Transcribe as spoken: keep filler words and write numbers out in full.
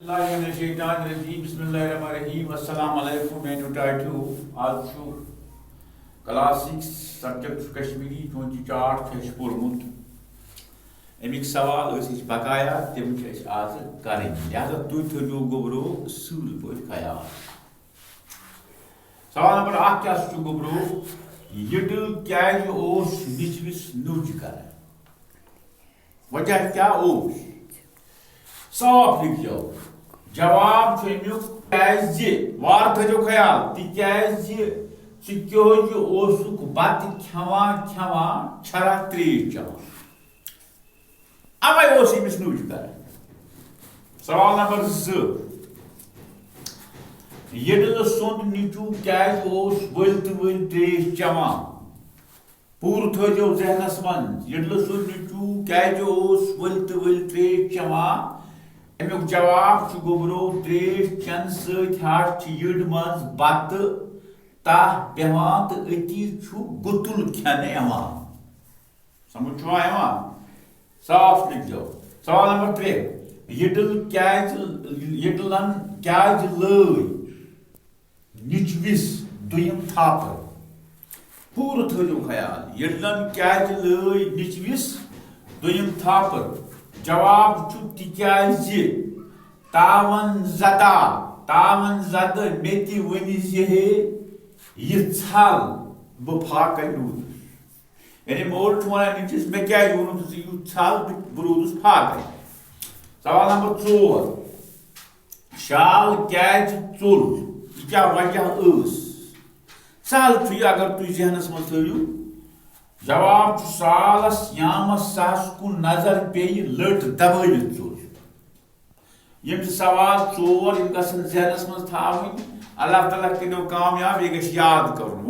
اللہ من الشیطان الرجیم، بسم اللہ الرحمن الرحیم۔ السلام علیکم میانیو ٹاٹھیو۔ آز چھُ کلاس سکس، سبجیکٹ چھُ کشمیری، چونچہِ چاٹ چھُ اَسہِ پوٚرمُت۔ اَمِکۍ سوال ٲسۍ أسۍ بقایا، تِم چھِ اَسہِ آز کرٕنۍ۔ لہذا تُہۍ تھٲیِو گوٚبرو اصوٗل پٲٹھۍ خیال۔ سوال نمبر اکھ کیٛاہ چھُ گوٚبرو؟ یِڈٕل کیٛازِ اوس نیٚچوِس نُج کران؟ وجہ کیٛاہ اوس؟ صاف لیکھزیو۔ جواب چھُ اَمیُک کیٛازِ، وارٕ تھٲیزیو خیال، تِکیٛازِ ژٕ کیٛازِ اوسُکھ بتہٕ کھٮ۪وان کھٮ۪وان چھرا ترٛیش چٮ۪وان؟ اوے اوس أمِس نُج کران۔ سوال نمبر زٕ، یِڈلہٕ سُنٛد نیٚچوٗ کیٛازِ اوس ؤلۍ تہٕ ؤلۍ ترٛیش چٮ۪وان؟ پوٗرٕ تھٲیزیو ذہنس منٛز، یِڈلہٕ سُنٛد نیٚچوٗ کیٛازِ اوس ؤلۍ تہٕ ؤلۍ ترٛیش چٮ۪وان؟ اَمیُک جواب چھُ گوٚبرو، ترٛیش چٮ۪نہٕ سۭتۍ حظ چھِ یٔڈ منٛز بتہٕ تاہ بیٚہوان تہٕ أتی چھُ گُتُل کھٮ۪نہٕ یِوان۔ سمجھ چھُوا یِوان؟ صاف لیکھزیو۔ سوال نمبر ترٛےٚ، یِڈٕل کیٛازِ، یِڈلن کیٛازِ لٲج نیٚچوِس دوٚیِم تھاپر؟ پوٗرٕ تھٲیِو خیال، یِڈلن کیٛازِ لٲج نیٚچوِس دوٚیِم تھاپر؟ جواب چھُ تِکیٛازِ تاون زدہ، تاون زدہ مےٚ تہِ ؤنۍ زِ ہے یہِ ژھل بہٕ فاقے روٗدُس۔ یعنی مول چھُ وَنان نیٚچوِس، مےٚ کیٛازِ ووٚنُتھ ژٕ یوٗت ژھل، بہٕ بہٕ روٗدُس فاقے۔ سوال نمبر ژور، شال کیٛازِ ژوٚل؟ یہِ کیٛاہ وجہ ٲس؟ سہل چھُ یہِ، اگر تُہۍ ذہنس منٛز تھٲیِو۔ جواب چھُ، سالس یامس سس کُن نظر پیٚیہِ لٔٹ دبٲوِتھ ژوٚل۔ یِم چھِ سوال ژور، یِم گژھن ذہنس منٛز تھاوٕنۍ۔ اللہ تعالیٰ کٔرِو کامیاب، یہِ گژھِ یاد کرُن۔